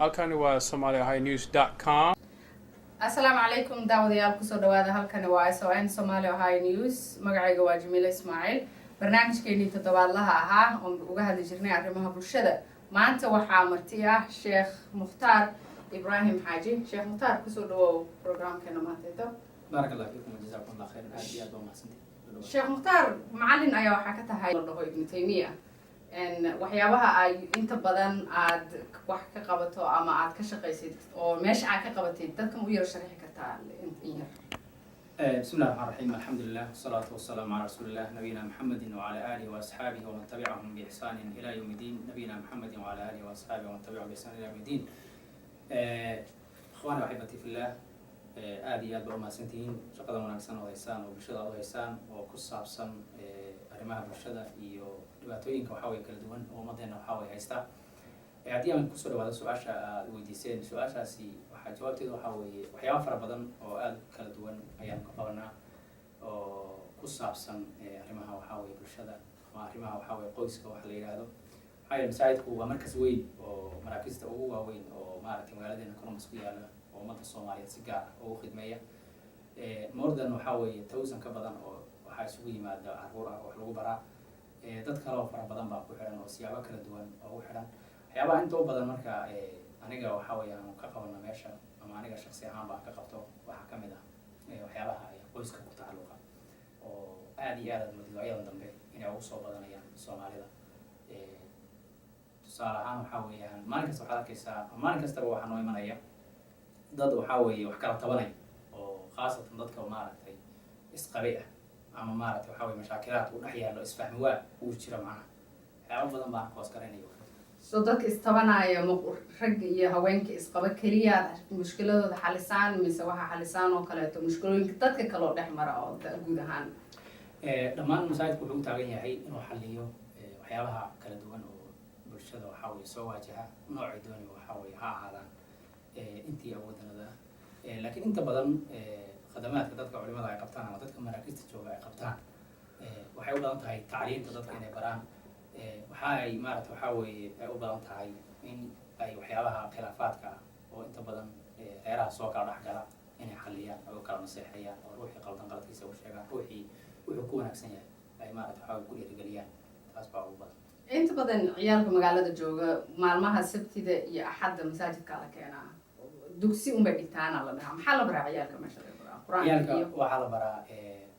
Halkani waa SomaliOhioNews.com. Asalaamu calaykum daawadayaal, kusoo dhawaada. Halkani waa SON Somali Ohio News. Magacayga waa Jamiilo Ismaaciil. Barnaamijkeenii toddobaadlaha ahaa oon uga hadli jirnay arrimaha bulshada, maanta waxaa marti ah Sheekh Mukhtaar Ibraahim Xaaji. Sheekh Mukhtaar, kusoo dhawow programkeena maanteeto. بارك الله فيكم وجزاكم الله خيرا. Aad iyo aad baa mahadsantihin. Sheekh Mukhtaar, macalin ayaa waxaa ka tahay la dhaho Ibnu Taymiya. Waxyaabaha ay inta badan aad wax ka qabato ama aad ka shaqaysid oo meesha aad ka qabatid, dadka ma u yaro sharixi kartaa in yar? بسم الله الرحمن الرحيم، الحمد لله والصلاة والسلام على رسول الله نبينا محمد وعلى آله وأصحابه ومن تبعهم بإحسان إلى يوم الدين، نبينا محمد وعلى آله وأصحابه ومن تبعهم بإحسان إلى يوم الدين. إخواني وأحبتي في الله، aad iyo aad baa umahadsantihiin shaqada wanaagsan oo haysaan oo bulshada aad u haysaan oo ku saabsan arrimaha bulshada iyo dhibaatooyinka waxaa weye kala duwan oo ummaddeena waxaa weye haysta. Haddii aan kusoo dhawaado su-aasha aad weydiiseen, su-aashaasi waxaa jawaabteedu waxaa weeye waxyaaba fara badan oo aada u kala duwan ayaan ka qabanaa oo ku saabsan arrimaha waxaa weye bulshada ama arrimaha waxaa weye qoyska waxa la yidhaahdo. Maxaa yeele, masaajidku waa markas weyn oo maraakista ugu waaweyn oo maaragtay magaaladeena Columbus ku yaala oo ummadda Soomaaliyeed si gaar ah ugu khidmeeya. More than waxaa weeye 1,000 ka badan oo waxaa isugu yimaada caruur ah oo wax lagu baraa. Dad kale oo fara badan baa ku xidhan oo siyaabo kala duwan ugu xidhan. Waxyaabaha inta u badan marka aniga waxaa weeye aanu ka qabano meesha ama aniga shaksi ahaan baan ka qabto waxaa ka mid ah waxyaabaha qoyska ku tacalluqa oo aad iyo aad aad moodid waayadan dambe inay ugu soo badanayaan Soomaalida. Tusaale ahaan, waxaa weeyaan maalin kasta waxaad arkaysaa, maalin kastaba waxaa noo imanaya dad waxaa weeye wax kala tabanaya oo khaasatan dadka maaragtay isqabe ah ama maaragtay waxaa weye mashaakilaad uu dhex yaallo, isfahmi waa uu jiro. Macnaha waxyaaba badan baan koos garanaya. So dadka istabanaya ma ragga iyo haweenka isqaba keliyaad mushkiladooda xalisaan, mise waxaa xalisaan oo kaleeto mushkilooyinka dadka kaloo dhex mara oo guud ahaan? Dhammaan masaajidku wuxuu u taagan yahay inuu xaliyo waxyaabaha kala duwan oo bulshada waxaa weye soo waajaha, noocay dooniba waxaa weye ha ahaadaan, intii awooddanada ah. Laakiin inta badan khadamaadka dadka culimada ay qabtaan ama dadka maraakista jooga ay qabtaan waxay u badan tahay tacliinta dadka inay baraan. Waxa ay maarata waxaa weeye ay u badan tahay in ay waxyaabaha khilaafaadka ah oo inta badan reeraha soo kala dhexgala inay xaliyaan oo u kala naseexeeyaan oo ruuxii qaldan qaladkiisa u sheegaan, ruuxii wuxuu ku wanaagsan yahay ay maarata waxaa weye ku dhiirigeliyaan. Taas baa ugu badan. Inta badan ciyaalka magaalada jooga maalmaha Sabtida iyo Axadda masaajidkaa la keenaa, dugsi unbay dhigtaana la dhahaa. Maxaa la baraa ciyaalka meesha laga baraa? Qur-aanka Ciyaalka iyo waxaa la baraa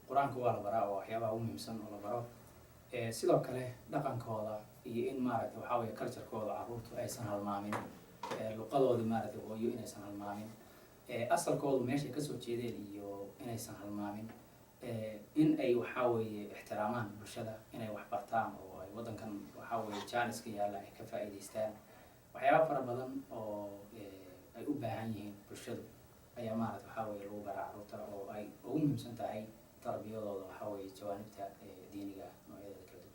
qur-aanka waa la baraa oo waxyaabaha ugu muhiimsan oo la baro. Sidoo kale dhaqankooda iyo in maaragtay waxaa weye culturekooda carruurtu aysan halmaamin, luqadoodii maaragtay hooyo inaysan halmaamin, asalkoodu meeshay kasoo jeedeen iyo inaysan halmaamin, in ay waxaa weeye ixtiraamaan bulshada, inay wax bartaan oo ay waddankan waxaa weeye jaaniska yaalla ay ka faa'iidaystaan. Waxyaaba fara badan oo ay u baahan yihiin bulshadu ayaa maaragta waxaa weeye lagu baraa carruurta oo ay ugu muhiimsan tahay tarbiyadooda waxaa weeye jawaanibta diiniga ah noocyadeeda kala duwan.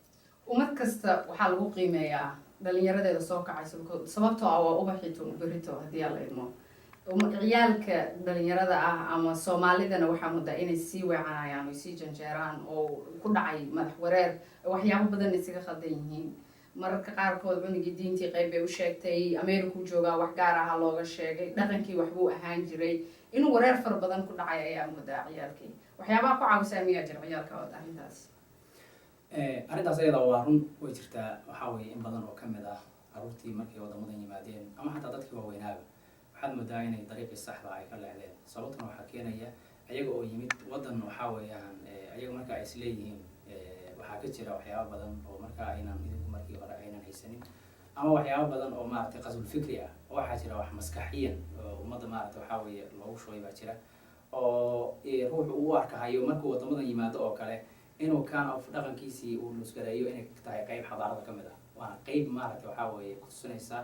Ummad kasta waxaa lagu qiimeeyaa dhalinyaradeeda soo kacaysa, sababtoo ah waa ubaxito berito haddii aan la idmo. Ciyaalka dhalinyarada ah ama Soomaalidana waxaa muddaa inay sii weecanayaan oy sii janjeeraan oo ku dhacay madax wareer, waxyaabo badan isaga khaldan yihiin. Mararka qaarkood cunugii diintii qayb bay u sheegtay, Americuu joogaa, wax gaar aha looga sheegay, dhaqankii waxbuu ahaan jiray, inuu wareer fara badan ku dhacay ayaa muddaa. Ciyaalkii waxyaabaha ku caawisaa miyaa jira ciyaalka arrintaas? Arrintaas ayada waa run, way jirtaa. Waxaa weeye in badan oo ka mid ah carruurtii markay waddamadan yimaadeen ama xataa dadkii waaweynaaba waxaad moodaa inay dariiqii saxda ay ka leexdeen. Sababtuna waxaa keenaya ayaga oo yimid waddan waxaa weeyaan ayaga marka ay isleeyihiin waxaa ka jira waxyaaba badan oo marka aynan idinku markii hore aynan haysanin ama waxyaaba badan oo maaragtay qasbul fikri ah oo waxaa jira wax maskaxiyan oo ummadda maaragtay waxaa weeye loogu shubay baa jira oo ruuxu uu arkahayo markuu waddamadan yimaado oo kale inuu kind of dhaqankiisii uu lose gareeyo, inay tahay qeyb xadaarada ka mid ah. Waana qeyb maaragtay waxaa weeye kutusinaysa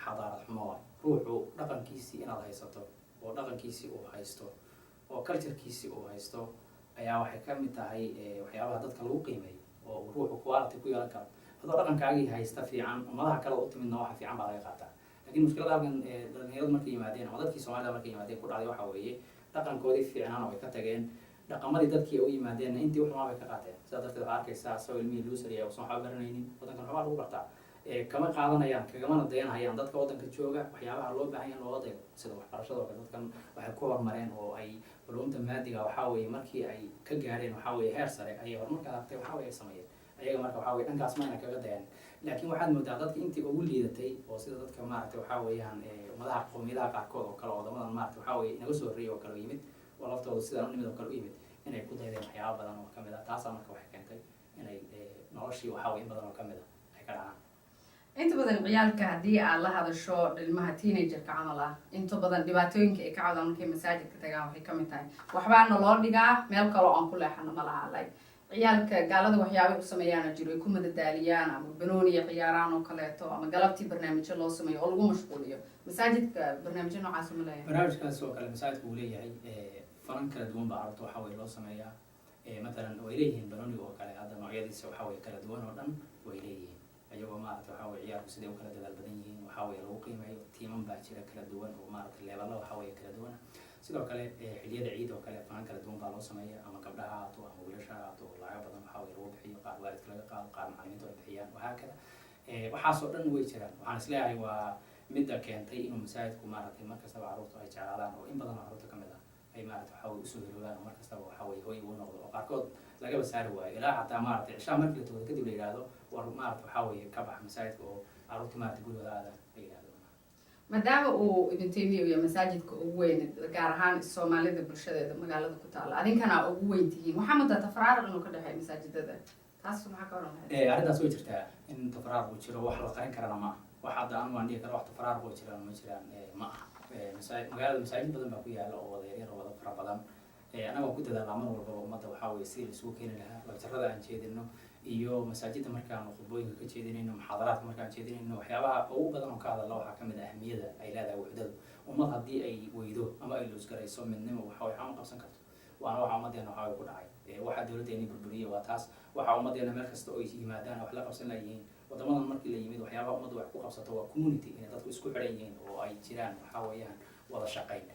xadaarad xumo waay. Ruuxu dhaqankiisii inaad haysato oo dhaqankiisii uu haysto oo culturekiisii uu haysto ayaa waxay ka mid tahay waxyaabaha dadka lagu qiimeeyo oo uu ruuxu quality ku yeelan karo. Haddoo dhaqankaagii haysta fiican, ummadaha kale u timidna waxa fiican baa laga qaataa. Laakiin mushkilada halkan dhalinyaradu markay yimaadeen ama dadkii Soomaalida markay yimaadeen ku dhacday waxaa weeye dhaqankoodii fiicnaana way ka tageen, dhaqamadii dadkii ay u yimaadeenna intii uxumaa bay ka qaateen. Sidaa darteed waxaa arkaysaa asagoo ilmihii loser yahay, uusan waxba baranaynin. Waddankan waxbaa lagu bartaa. Kama qaadanayaan, kagamana dayanhayaan dadka waddanka jooga waxyaabaha loo baahan yahay in looga dayo, sida waxbarashada oo kale. Dadkan waxay ku horumareen oo ay culumta maadiga, waxaa weeye, markii ay ka gaareen, waxaa weeye, heer sare ayay horumarka aragtay, waxaa weeye, ay sameeyeen ayaga. Marka waxaa weye dhankaas mayna kaga dayan, laakiin waxaad moodaa dadka intii ugu liidatay oo sida dadka, maaragtay, waxaa weeyaan, ummadaha, qowmiyadaha qaarkood oo kale oo wadamadan, maaragtay, waxaa weye, inaga soo horreeyay oo kale u yimid oo laftooda sidaan u nimid oo kale u yimid, inay ku daydeen waxyaaba badan oo kamid ah. Taasaa marka waxay keentay inay noloshii, waxaa weye, in badan oo kamid ah ay ka dhacaan. Inta badan ciyaalka haddii aad la hadasho, ilmaha teenagerka camal ah, inta badan dhibaatooyinka ay ka cawdaan markay masaajidka tagaan waxay kamid tahay waxbaa naloo dhigaa, meel kaloo aan ku leexano ma laha. Like ciyaalka gaalada waxyaabay u sameeyaana jiro ay ku madadaaliyaan, ama banooniya ciyaaraan oo kaleeto, ama galabtii barnaamijyo loo sameeyo oo lagu mashquuliyo. Masaajidka barnaamijyo noocaas ma leeyahay? Barnaamijkaas oo kale masaajidka uu leeyahay. Fanan kala duwan baa carruurta, waxaa weye, loo sameeyaa. Matalan way leeyihiin banooniga oo kale, hadda noocyadiisa, waxaa weye, kala duwan oo dhan way leeyihiin, iyagoo, maaragtay, waxaa weye, ciyaarku siday u kala dadaal badan yihiin, waxaa weye, lagu qiimeeyo. Tiiman baa jira kala duwan oo, maaragtay, levello, waxaa weye, kala duwan. Sidoo kale xilliyada ciid oo kale fanan kala duwan baa loo sameeya, ama gabdhaha ha ahaato ama wiilasha ha ahaato, oo lacago badan, waxaa weye, lagu bixiyo, qaar waalidka laga qaado, qaar macallimiintu ay bixiyaan, wahaakada. Waxaasoo dhan way jiraan. Waxaan isleeyahay waa midda keentay inuu masaajidku, maaragtay, mar kastaba carruurtu ay jeclaadaan oo in badan oo carruurta ka mid ah ay, maaragtay, waxaa weye, usoo hiroobaan oo mar kastaba, waxaa weye, hoy uu noqdo, oo qaarkood lagaba saari waayo ilaa xataa, maaragtay, cishaa markii la tukado kadib la yidhaahdo, war, maaragtay, waxaa weeye, ka bax masaajidka oo carruurta, maaragtay, gurigooda aadaan la yidhahdo. Maadaama uu Ibn Taymiya uu yahay masaajidka ugu weyn, gaar ahaan Soomaalida bulshadeeda magaalada ku taala, adinkana ugu weyn tihiin, waxaa muddaa tafaraaraq inuu ka dhexeeyo masaajidada. Taas maxaa ka oran lahayd? Arrintaas way jirtaa in tafaraarq uu jiro, wax la qarin karana ma aha. Wax hadda anigu aan dhihi karo wax tafaraarq oo jiraan ma jiraan, ma aha. Magaalada masaajid badan baa ku yaala oo wada yaryar oo wada fara badan. Annaga waan ku dadaalnaa mar walbaba ummadda, waxaa weye, sidii la isugu keeni lahaa. Lecturerada aan jeedino iyo masaajidda markaanu khudbooyinka ka jeedinayno, muxaadaraadka markaan jeedinayno, waxyaabaha ugu badan oo ka hadalla waxaa kamid ah ahmiyada ay leedahay wuxdadu. Ummad haddii ay weydo ama ay loosgarayso midnimo, waxa way xama qabsan karto. Waana waxa ummaddeena, waxaa way, ku dhacay. Waxa dowladdeeni burburiyey waa taas. Waxa ummaddeena meel kasta oo ay yimaadaan wax la qabsan layihiin. Waddamadan markii la yimid, waxyaabaha ummaddu wax ku qabsato waa community, inay dadku isku xidhan yihiin oo ay jiraan, waxaa weeyaan, wada shaqayn.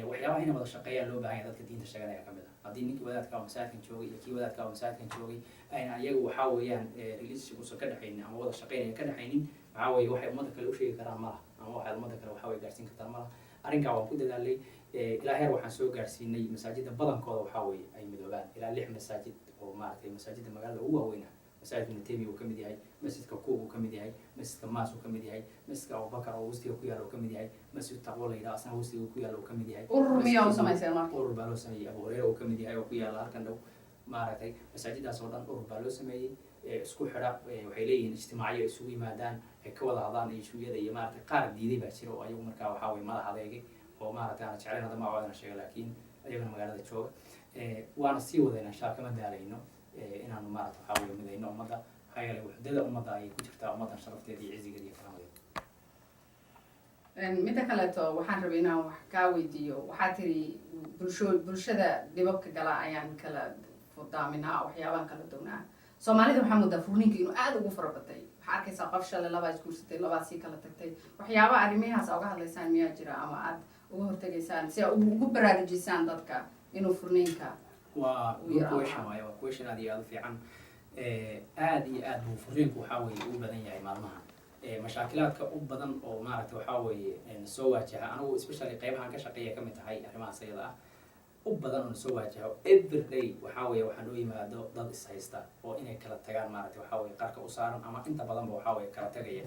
Waxyaabaha inay wada shaqeeyaan loo baahan yahay dadka diinta sheeganaya kamid ah. Haddii ninkii wadaadka oo masaajidkan joogay iyo kii wadaadka oo masaajidkan joogay ayna iyagu, waxaa weeyaan, relationship uusan ka dhexaynin ama wada shaqeynaya ka dhexaynin, waxaa weeye, waxay ummadda kale u sheegi karaan ma laha ama waxaad ummadda kale, waxaa weye, gaarsiin kartaan ma laha. Arrinkaa waan ku dadaalay. Ilaa heer waxaan soo gaarsiinay masaajidda badankooda, waxaa weeye, ay midoobaan. Ilaa lix masaajid oo, maaragtay, masaajidda magaalada ugu waaweyn ah, masaajidka Ibnu Taymiya uu ka mid yahay, masjidka Kuub uu ka mid yahay, masjidka Maas uu ka mid yahay, masjidka Abubakar oo wustiga ku yaalla uu ka mid yahay, masjid Taqwo la yidhaha asna wustiga ku yaalla uu ka mid yahay. Urur miyaa u samayseen marka? Urur baa loo sameeyey. Abu Hureyra uu ka mid yahay oo ku yaalla halkan dhow. Maaragtay, masaajidaas oo dhan urur baa loo sameeyey isku xidha. Waxay leeyihiin ijtimaacyo ay isugu yimaadaan, ay ka wada hadlaan issueyada iyo, maaragtay, qaar diiday baa jira oo ayagu markaa, waxaa weye, madax adeegay oo, maaragtay, aan jeclayn hadda magacoodana sheega, laakiin ayaguna magaalada jooga. Waana sii wadayna insha, kama daalayno inaanu, maaragta, waxaa weye, midayno ummadda, maxaa yeelay wuxdada ummadda ayay ku jirtaa ummaddan sharafteeda iyo cizigeeda iyo karaamadeeda. Midda kaleeto waxaan rabay inaan wax kaa weydiiyo. Waxaa tiri bulshada dhibabka gala ayaan kala furdaaminaa, waxyaabaan kala duwnaa. Soomaalida waxaa moodaa furniinka inuu aada ugu fara batay. Waxaa arkaysaa qof shalay labaa isguursatay, labaa sii kala tagtay. Waxyaaba arrimahaas aa uga hadlaysaan miyaa jira, ama aad uga hortegaysaan si aa ugu baraarujisaan dadka inuu furniinka Waa uu good yaraado? question waaye. Waa question aad iyo aad u fiican. Aad iyo aad buu furiinku, waxaa weeye, ugu badan yahay maalmahan. Mashaakilaadka u badan oo, maaragtay, waxaa weeye, soo waajaha anigu, especially qeybahan ka shaqeeya kamid tahay arrimahaas ayada ah, u badan oo soo waajaho every day, waxaa weeye, waxaa noo yimaado dad is haysta oo inay kala tagaan, maaragtay, waxaa weeye, qarka u saaran ama inta badanba, waxaa weeye, kala tagaya,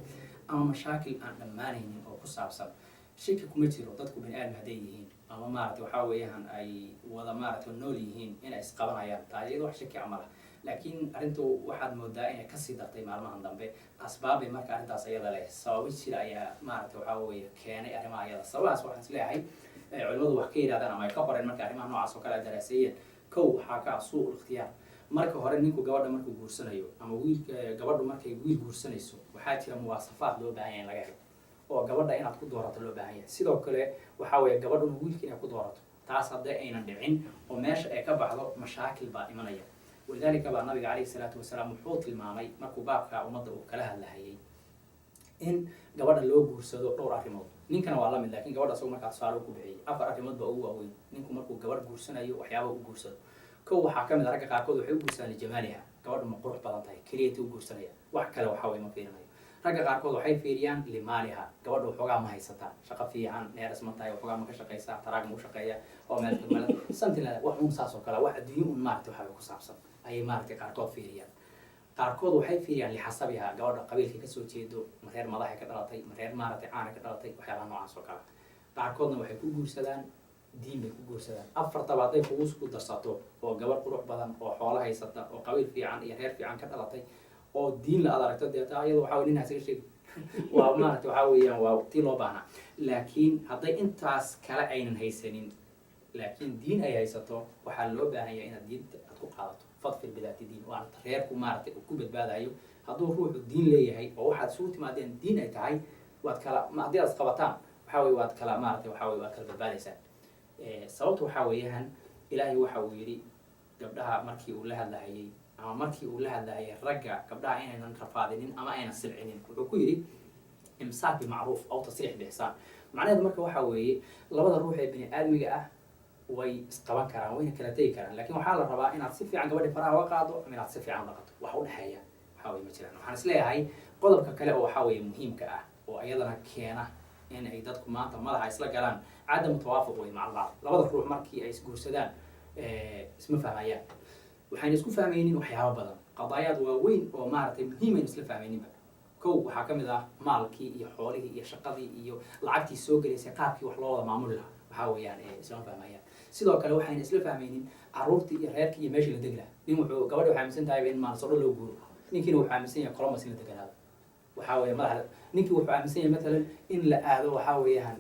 ama mashaakil aan dhammaanaynin oo ku saabsan. Shaki kuma jiro dadku bani aadam hadday yihiin ama, maaragtay, waxaa weeyaan, ay wada, maaragtay, nool yihiin, inay isqabanayaan. Taa iyada wax shaki ama lah, laakiin arrintu waxaad moodaa inay kasii dartay maalmahan dambe. Asbaabbay marka arrintaas iyada leh, sababo jira ayaa, maaragtay, waxaa weeye, keenay arrimaha iyada. Sababahaas waxaan isleeyahay culimadu wax ka yidhahdaan ama ay ka qoreen marka arrimaha noocaas oo kale ay daraaseeyeen. Kow, waxaa ka ah suu ikhtiyaar. Marka hore ninku gabadha markuu guursanayo ama wiilka gabadhu markay wiil guursanayso, waxaa jira muwaasafaad loo baahan yahay in laga helo oo gabadha inaad ku doorato loo baahan yahay. Sidoo kale, waxaa weeye, gabadhuna wiilka inay ku doorato. Taas haddii aynan dhicin oo meesha ay ka baxdo, mashaakil baa imanaya. Walidaalika baa nabiga calayhi salaatu wasalaam wuxuu tilmaamay markuu baabka ummadda uu kala hadlahayay in gabadha loo guursado dhowr arrimood. Ninkana waa la mid, laakiin gabadha asagu markaa tusaale ku bixiyay afar arrimood baa ugu waaweyn ninku markuu gabadh guursanayo waxyaaba u guursado. Kow, waxaa ka mid a ragga qaarkood waxay u guursadaan lijamaaliha, gabadhu ma qurux badan tahay keliyata u guursanaya, wax kale waxaa way ma fiirinayo. Ragga qaarkood waxay fiiriyaan لمالها, gabadha waxoogaa ma haysataa, shaqo fiican, nurse ma tahay, waxoogaa ma ka shaqaysaa, truck ma u shaqeeya oo meel meel something like that, wax un saas oo kale, wax adduunyo un maaragtay waxa ku saabsan ayay maaragtay qaarkood fiiriyaan. Qaarkood waxay fiiriyaan لحسبها, gabadha qabiilka kasoo jeedo, ma reer madaxay ka dhalatay, ma reer maaragtay caana ka dhalatay, waxyaabaha noocaas oo kale. Qaarkoodna waxay ku guursadaan diin bay ku guursadaan. Afartaba hadday kugu isku darsato, oo gabar qurux badan oo xoolo haysata oo qabiil fiican iyo reer fiican ka dhalatay oo diin la aad aragto, deeta iyada waxaa wey nin hasaga sheegi, waa maaragtay waxaa weeyaan waa tii loo baahnaa. Laakiin hadday intaas kale aynan haysanin laakiin diin ay haysato, waxaa loo baahan yahay inaad diinta aad ku qaadato. فاظفر بذات الدين, waana reerku maaragtay uu ku badbaadayo. Hadduu ruuxu diin leeyahay oo waxaad isugu timaadeen diin ay tahay, waad kala haddii aad isqabataan, waxaa weye waad kala maaragtay waxaa weye waad kala badbaadaysaan. Sababta waxaa weeyaan, Ilaahay waxa uu yidhi gabdhaha markii uu la hadlahayay ama markii uu la hadlahayay ragga, gabdhaha inaynan rafaadinin ama aynan silcinin, wuxuu ku yidhi: إمساك بمعروف أو تسريح بإحسان. Macnaheedu marka waxaa weeye, labada ruux ee bini aadmiga ah way isqaban karaan, wayna kala tegi karaan, laakiin waxaa la rabaa inaad si fiican gabadhi faraha uga qaado ama inaad si fiican u dhaqato. Wax udhexeeya waxaa weye ma jiraan. Waxaan isleeyahay qodobka kale oo waxaa weeye muhiimka ah oo iyadana keena in ay dadku maanta madaxa isla galaan, عدم توافق wey مع البعض. Labada ruux markii ay isguursadaan isma fahmayaan. Waxayna isku fahmaynin waxyaabo badan, qadaayaad waaweyn oo maaragtay muhiim aynu isla fahmayninba. Kow, waxaa ka mid ah maalkii iyo xoolihii iyo shaqadii iyo lacagtii soo gelaysay, qaabkii wax loo wada maamuli lahaa, waxaa weeyaan islama fahmayaan. Sidoo kale waxayna isla fahmaynin caruurtii iyo reerkii iyo meeshii la degi lahaa. Nin wuxuu, gabadhi waxay aaminsan tahay in Minnesota loo guuro, ninkiina wuxuu aaminsan yahay Columbus in la deganaado. Waxaa weeye madaxa, ninkii wuxuu aaminsan yahay matalan in la aado waxaa weeyaan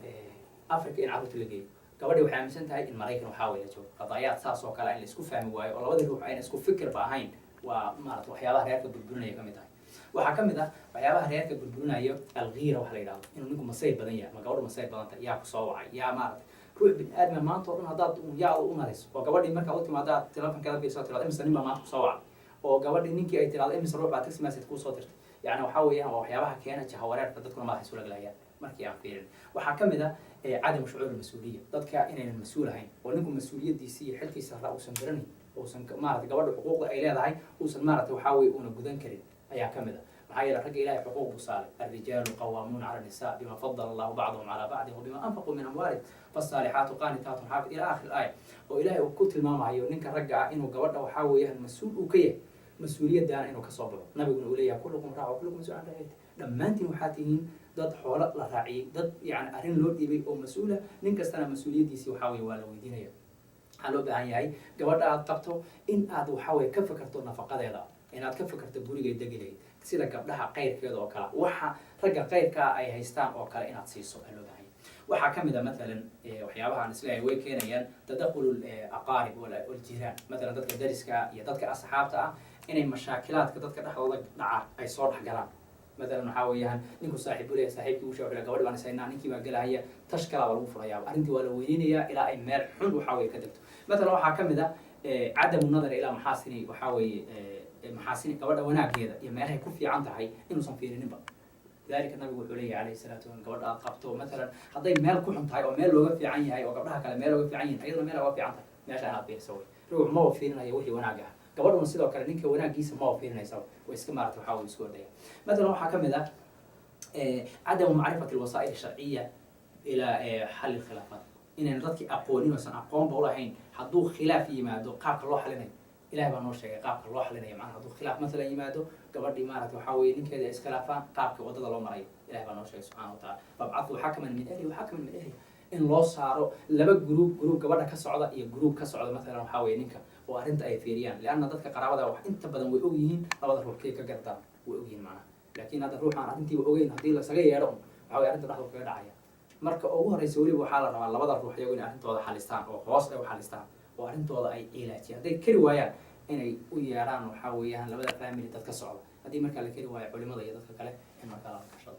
Africa, in carruurta la geeyo. Gabadhi waxay aaminsan tahay in Maraykan waxaa weeye la joogo. Qadaayaad saas oo kale in la isku fahmi waayo oo labadii ruux ayna isku fikirba ahayn waa maarata waxyaabaha reerka burburinaya ka mid tahay. Waxaa ka mid ah waxyaabaha reerka burburinayo الغيرة, waxa la yidhahdo inuu ninku masayr badan yahay ama gabadhu masayr badan tahay. Yaa ku soo wacay? Yaa maarata ruux bini aadma maanta oo dhan haddaad yaa u marayso, oo gabadhii markaa u timaado aad telefonkeeda fiirso, tirado "Imisa nin baa maanta kusoo wacay?" oo gabadhii ninkii ay tirado "Imisa ruux baa text message kuu soo dirtay?" Yani waxaa weeyaan waa waxyaabaha keena jahawareerka, dadkuna madaxa isula galayaan markii aan fiirin. Waxaa ka mid ah عدم شعور المسؤولية, dadka inaynan mas-uul ahayn oo ninku mas-uuliyadiisi iyo xilkiisa ra uusan garanayn, uusan maarata gabadha xuquuqda ay leedahay uusan maarata waxaa weye uuna gudan karin ayaa ka mid ah. Maxaa yeele ragga Ilahay xuquuq buu saaray: الرجال قوامون على النساء بما فضل الله بعضهم على بعض وبما أنفقوا من أموالهم فالصالحات قانتات حافظ إلى آخر الآية. Oo Ilahay uu ku tilmaamayo ninka ragga ah inuu gabadha waxaa weeyaan mas-uul uu ka yahay, mas-uuliyaddaana inuu kasoo baxo. Nabiguna uu leeyahay: كلكم راع وكلكم مسؤول عن رعيته. Dhammaantiin waxaa tihiin dad xoolo la raaciyey, dad yani arrin loo dhiibay oo mas-uula. Nin kastana mas-uuliyaddiisii waxaa weye waa la weydiinaya. Waxaa loo baahan yahay gabadha aad qabto in aad waxaa weye ka fakarto nafaqadeeda, inaad ka fakarto gurigay degi lahayd, sida gabdhaha qayrkeeda oo kale, waxa ragga qayrkaa ay haystaan oo kale inaad siiso aa loo baahan yahay. Waxaa ka mid a matalan waxyaabaha aan isleeyahay way keenayaan تدخل الأقارب والجيران, matalan dadka dariska iyo dadka asxaabta ah inay mashaakilaadka dadka dhexdooda dhaca ay soo dhex galaan. Matalan waxaa weeyaan ninku saaxiib u leeyahay, saaxiibkii uu sheegay gabadhi baan isaynaa, ninkii baa gelahaya, tash kalaa baa lagu furayaa, arrintii waa la weyneynayaa ilaa ay meel xun waxaa weeye ka degto. Matalan waxaa ka mid ah عدم النظر إلى محاسن, waxaa weeye maxaasini gabadha wanaageeda iyo meelahay ku fiican tahay inuusan fiirininba. لذلك nabigu wuxuu leeyahay عليه الصلاة والسلام, gabadha aad qabto matalan hadday meel ku xun tahay oo meel looga fiican yahay oo gabdhaha kale meel looga fiican yihin, ayaduna meel oga fiican tahay, meesha inaad fiiriso wey. Ruux maba fiirinayo wixii wanaag ah, gabadhuna sidoo kale ninka wanaagiisa maba fiirinaysaba, way iska maarata waxaa way isku ordaya. Matalan waxaa ka mid ah عدم معرفة الوسائل الشرعية إلى حل الخلافات, inayna dadkii aqoonin oysan aqoonba ulahayn hadduu khilaaf yimaado qaabka loo xalinayo. Ilahay baa noo sheegay qaabka loo xalinayo. Macnaha hadduu khilaaf matalan yimaado, gabadhii maarata waxaa weeye ninkeeda ay iskhilaafaan, qaabka waddada loo marayo Ilahay baa noo sheegay subxana wa taala: فابعثوا حكما من أهله وحكما من أهلها. In loo saaro laba group, group gabadha ka socda iyo group ka socda matalan waxaa weeye ninka, oo arrinta ay fiiriyaan, لأن dadka qaraabada wax inta badan way og yihiin labada ruux kay ka gartaan, way og yihiin macnaha. Laakiin hadda ruuxaan arrintiiba ogeyn haddii lasaga yeedho un, waxaa weye arrinta dhexdu kaga dhacaya. Marka ugu horeysa weliba waxaa la rabaa labada ruux iyagu inay arrintooda xalistaan oo hoos ay u xalistaan oo arrintooda ay cilaajiyaan. Hadday kari waayaan, inay u yeedhaan waxaa weeyaan labada family dad ka socda. Haddii markaa la kari waayo, culimada iyo dadka kale in markaa lala kashado.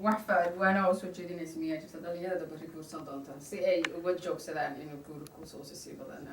Wax faadwaana oo soo jeedinaysa miyaa jirta dhalinyarada berri guursan doonta si ay uga joogsadaan inuu guurkuusa usa sii badan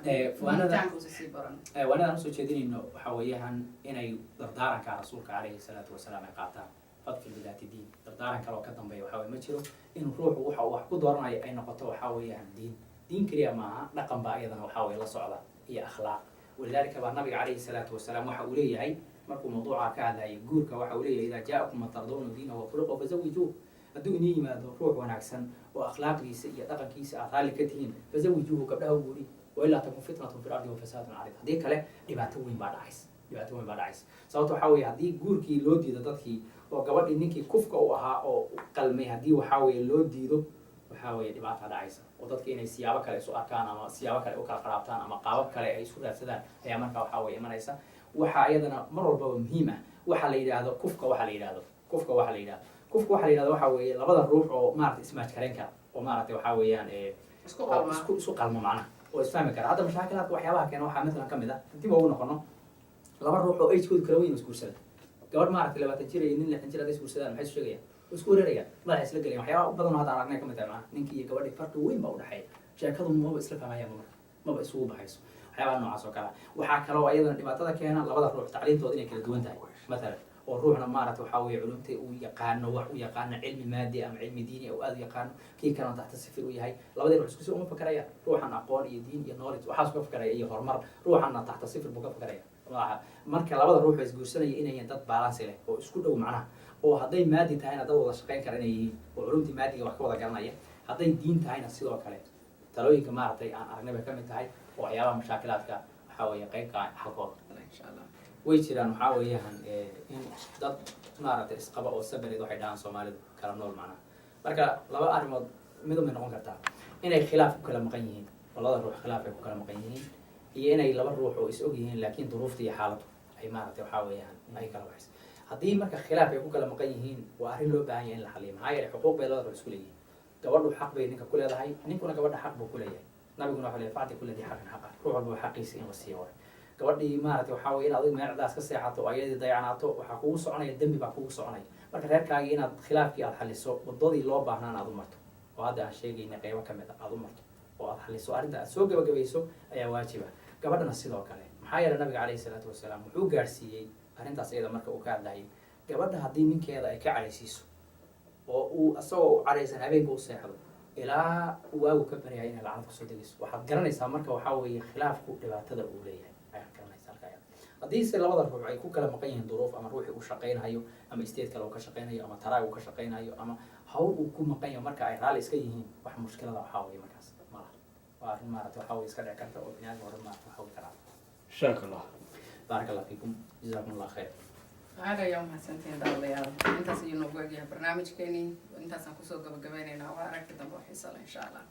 guuritaanka usa sii baran? Waanadaan usoo jeedinayno waxaa weeyaan inay dardaaranka rasuulka عليه الصلاة والسلام ay qaataan: فاظفر بذات الدين. Dardaaran kale oo ka dambeeya waxaa weye ma jiro. In ruuxu waxa uu wax ku dooranayo ay noqoto waxaa weeyaan diin. Diin keliya maaha, dhaqan baa iyadana waxaa weye la socda iyo akhlaaq. ولذلك baa nabiga عليه الصلاة والسلام waxa uu leeyahay Markuu mawduuca ka hadlayay guurka, waxa uu leeyahay: "إذا جاءكم من ترضون دينه وخلقه فزوجوه." Hadduu idin yimaado ruux wanaagsan oo akhlaaqdiisa iyo dhaqankiisa aad raalli ka tihiin, فزوجوه, gabdhaha u guuri. وإلا تكن فتنة في الأرض وفساد عريض. Haddii kale dhibaato weyn baa dhacaysa, dhibaato weyn baa dhacaysa. Sababta waxaa weeye, haddii guurkii loo diido dadkii oo gabadhii ninkii kufka u ahaa oo qalmay, haddii waxaa weeye loo diido, waxaa weeye dhibaata dhacaysa oo dadki inay siyaabo kale isu arkaan ama siyaabo kale u kala qaraabtaan ama qaabab kale ay isu raadsadaan ayaa markaa waxaa weye imanaysa. Waxaa iyadana mar walbaba muhiim ah waxa la yidhaahdo kufka. Waxa la yidhahdo kufka, waxa la yidhahdo kufka, waxa la yidhahdo waxaa weeye labada ruux oo maarata is match garayn kara oo maaragtay waxaa weeyaan Isku oo qalma. Isku qalmo macnaha oo isfahmi kara. Hadda mashaakilaadka waxyaabaha keena waxaa matalan ka mid ah, dib ugu noqono, laba ruux oo age-koodu kala weyn oo isguursada. Gabadh maaragtay 20 jir iyo nin 60 jir hadday isguursadaan, maxay isu sheegayaan? Way isku wareerayaan, madaxa isla gelayaan. Waxyaabaha u badan oo hadda aan aragnay ka mid tahay macnaha ninkii iyo gabadhii farqi weyn baa udhexeeya, sheekadu maba isla fahmayaan, marka maba isugu baxayso. Waxyaabaha noocaas oo kale ah. Waxaa kaloo iyadana dhibaatada keena labada ruux tacliintooda inay kala duwan tahay matalan, oo ruuxna maaragta waxaa weeye culumta uu yaqaano, wax u yaqaano cilmi maadi ama cilmi diini oo aad u yaqaano, kii kalena taxta sifir u yahay. Labadii ruux isku si uma fakarayaan. Ruuxan aqoon iyo diin iyo knowledge waxaas ka fakaraya iyo horumar, ruuxanna taxta sifir buu ka fakaraya. Marka labada ruux oo isguursanaya inayan dad balance leh oo isku dhow macnaha, oo hadday maadi tahayna dad wada shaqayn kara inay yihiin oo culumtii maadiga wax ka wada garanaya, hadday diin tahayna sidoo kale. Talooyinka maaragtay aan aragnay bay ka mid tahay oo waxyaabaha mashaakilaadka waxaa weeye qeybka xalkooda. Insha Allah. Way jiraan. Waxaa weeyaan in dad maaragtay isqaba oo separate, waxay dhahaan Soomaalidu, kala nool macnaha. Marka laba arrimood mid umay noqon kartaa: inay khilaaf ku kala maqan yihiin oo labada ruux khilaaf ay ku kala maqan yihiin, iyo inay laba ruux oo is og yihiin laakiin duruufta iyo xaaladdu ay maaragtay waxaa weeyaan ay kala baxayso. Haddii marka khilaaf ay ku kala maqan yihiin, waa arrin loo baahan yahay in la xaliyo. Maxaa yeelay xuquuq bay labada ruux isku leeyihiin. Gabadhu xaq bay ninka ku leedahay, ninkuna gabadha xaq buu ku leeyahay. Nabiguna wuxuu leeyahay: "فأعط كل ذي حق حقه." Ruux walba xaqiisa in la siiyo waay. Gabadhii maaragtay waxaa weye in adiga meecdaas ka seexato oo ayadii dayacanaato, waxaa kugu soconaya dembi baa kugu soconaya. Marka reerkaagii inaad khilaafkii aad xaliso, wadadii loo baahnaan aad u marto oo hadda aan sheegayna qeybo ka mid a aad u marto oo aad xaliso arrinta, aad soo gabagabayso ayaa waajiba. Gabadhana sidoo kale. Maxaa yeelay nabiga calayhi salaatu wasalaam wuxuu gaadhsiiyey arrintaas iyada marka uu ka hadlayay gabadha, haddii ninkeeda ay ka cadhaysiiso oo uu isagoo u cadhaysan habeenka u seexdo ilaa waagu ka baryaya, inay lacnad kusoo degayso. Waxaad garanaysaa marka waxaa weeye khilaafku dhibaatada uu leeyahay ayaad garanaysaa halka ayada. Haddiise labada ruux ay ku kala maqan yihiin duruuf, ama ruuxii uu shaqaynhayo ama state kale uu ka shaqaynayo ama taraag uu ka shaqaynayo ama hawl uu ku maqan yaho, marka ay raalli iska yihiin, wax mushkilada waxaa weeye markaas malaha. Waa arrin maarata waxaa weye iska dhici karta oo bini aadam hore maarata waxa wey karaa. Shaak Allah. بارك الله فيكم، جزاكم الله خير. Aad ayaa umahadsantihiin, daawadayaal. Intaas ayuu noogu egyahay barnaamijkeenii. Intaasaan kusoo gabagabaynaynaa. Waa aragti dambe oo xiisa leh, insha Allah.